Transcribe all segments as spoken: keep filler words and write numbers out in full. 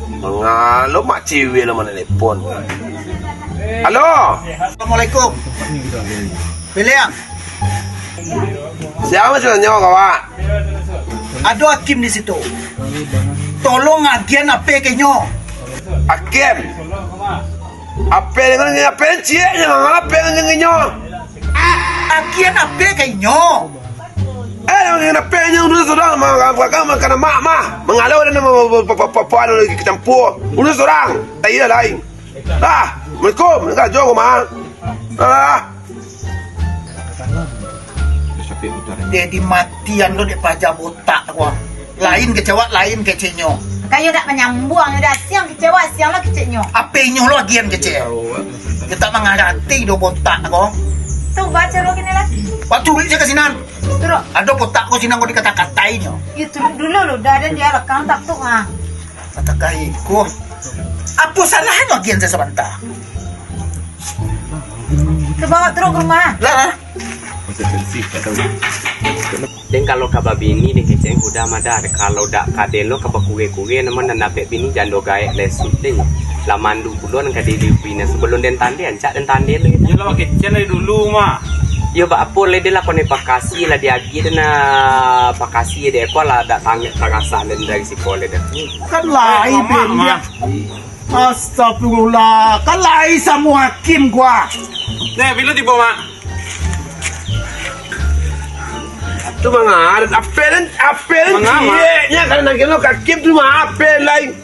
Mangalo mak ciwek lah manelepon. Halo. Assalamualaikum. Beleang. Sia nan nyo ka awak? Ado Hakim di situ. Tolong agian H P ka inyo. Hakim. H P dengan H P ciek je, mangalo H P dengan inyo. A-, agian H P ka inyo. Eh, dengan H P inyo dulu surang, ma-, ma-, ma-, kana mak mah. Mangalo den ma-, ma-, ma-, ma-, ma-, anu lagi kacampua. Dulu surang. Tak iya lain. Ah, assalamualaikum. Enggak jauh mah. Ah. Jadi matian lo dek paja botak ko. Lain kecek awak, lain keceknyo. Kayo dak manyambuang, dak siang kecek awak, siang lo keceknyo. Apo inyo lo agian kecek? Dia tak mangarati do botak ko. Tu baca lo kini lah. Waktu duit saya ke sinan. Turun. Ado botak ko sinan ko dikata-katainyo. Ya turun dulu lo, dah ada dia lekang tak tu ah. Kata kaiko. Apo salahnyo agian saya sabanta? Ka bawa turun ka rumah. Lah, lah. Den kalau ka babini den kecek udah mah dah. Kalau dak ka den lo ka bakure-kure, namun nan dapek bini jando gaek lesut den. Lah mandu pulo nan ka dilipuinyo. Sebelum den tandai, ancak den tandai lo. Yo lah kecek dari dulu mah. Yo bak apo le den lah kone pakasi lah diagiah den nah pakasi dek ko lah dak tangek tarasa den dari siko le den. Kan lai Mamak, ben dia. Mamak. Astagfirullah, kan lai samo Hakim gua. Neh, bilo tibo, Mak? Tu mangaran, apel, apel Mangama. Cieknya kan nak kena Hakim tu mah apel lai.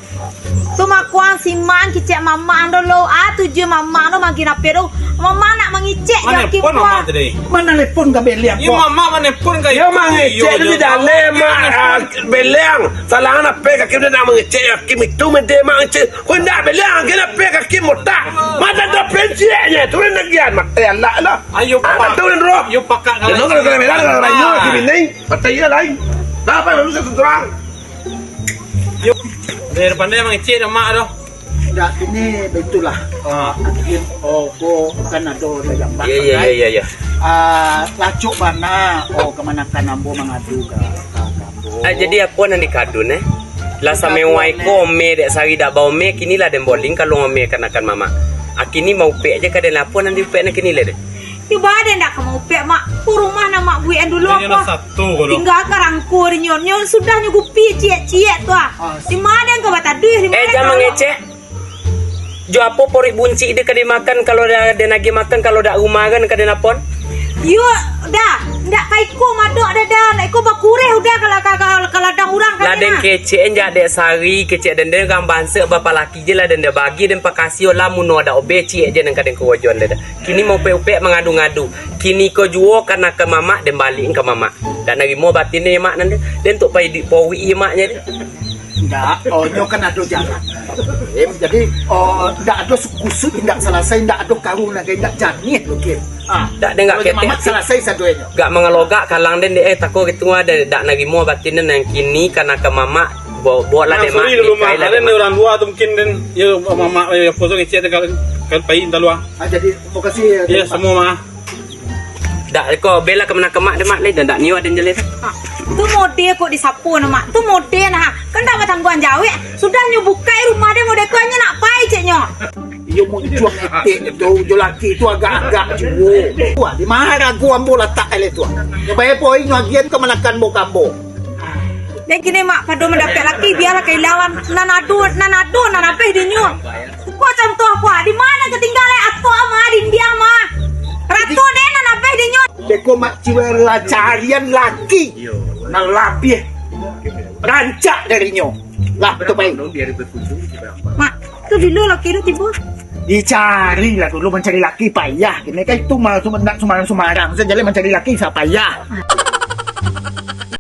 Tu mah kuang siman kicek mamang do lo. Ah, tujuh mamang do makin apel do. Mamang nak mangicek Mana Hakim pun gua. Mamang tadi? Mana lepon ka beliau Iyo, gua? Mama manepon ka Yo itu. Mangecek Iyo, tu yo, di dalam, mama mak, manepon. Ah, beliau. Salah nak pe kaki udah nak mangecek Hakim itu mende mak ngecek. Kau ndak bilang, kena pe kaki motak. Mata dah penciknya, turun lagi an. Mata ya Allah lah. Ayo, Ah, Pak. Betul, Bro. Yo, pakak Dia kalau nak kena bela, kena rayu, Ah. Hakim ini. Mata iya lain. Dah apa, lalu satu terang. Yo, dari pandai mangecek dah mak tu. Ndak, ini baitulah. Ah. Hakim, oh, ko kan ado dalam Iya, iya, iya, iya, iya. Ah, lacok bana, oh, kamanakan ambo mangadu ka, ka, ka ambo. Ah, jadi apo nan dikadun, eh? Lah Dikadun, samewah eh. Iko ome dek sari dak baome, kini lah den boling kalau ome kanakan mamak. Ah, kini maupek je ka den, apo nan diupek nan kini lah den? Yo baden dak ka maupek, Mak. Ko rumah nan Mak buek dulu Ini apo? Lah satu ko doh. Tingga ka rangko dinyo. Nyo sudah nyo gupi ciek-ciek tu ah. Ah, Di ma den ka bataduih, di ma Eh, den jan ka mangecek. Jo apo porik buncik de ka dimakan, kalau da-, den agiah makan, kalau dak rumah kan ka den apon? Yo, dah, ndak ka iko madok dah, dah. Ndak iko bakureh udah kalau ka, ka, ka ladang urang ka Lah den den ah. Kecek en jak dek sari, kecek den den urang bansek bapalaki je lah den dak bagi den pakasih lah muno dak obeh ciek je nan ka den korojoan de dah. Kini maupek-upek mangadu-ngadu. Kini ko juo kanakan mamak den balikan ka mamak. Dak narimo batin den mak nan de. Den tuk pai duit porik je maknyo de. Ndak, oh, nyo kan ado jalan. Em, jadi, oh, ndak ado kusut, ndak salasai, ndak ado karung lagi, ndak janih, oke. Ah, Dak den gak kalau ketek mamak ti. Salasai saduenyo. Gak mangalogak kalang den, eh, tako gitu mah, den dak narimo batin den nan kini kanakan mamak, bo-, bo lah Nah, den mak sorry dulu, nikahi Mak. Lah Ada den ni mak. Orang luar tu mungkin den, ya, mamak, ya, kosong icik den kalau, kalau pai entah luar. Ah, jadi, makasih ya, Ya, Mak. Semua mah. Dak, ko bela ka mana kemak den mak lai, dak, dak niyo den jelek. Ha, tu mode kok disapo nah, Mak. Tu mode nah. Kan dak batangguang jawek. Sudah nyo bukai rumah den mode tu, anyo nak pai ceknyo. Iyo muncung etek tu, jo laki tu agak-agak juo. Wah, di ma rago ambo latak eleh tu? Nyo bayar poin nyo agian kamanakan ambo ka ambo. Dan kini mak pado mandapek laki, bialah kailangan. Nan ado, nan ado, nan abih dinyo. Ko contoh ko, di ma ketinggalan atok mah, dindiang mah. Rato den nan abih dinyo. Beko mak ciwek lah carian laki. Nan labiah rancak darinyo. Lah, tu baik. Mak, tu bilo laki tu tibo? Dicari lah dulu, mancari laki payah. Kini kan itu mah, cuma nak sumarang-sumarang saja lah mancari laki sa payah.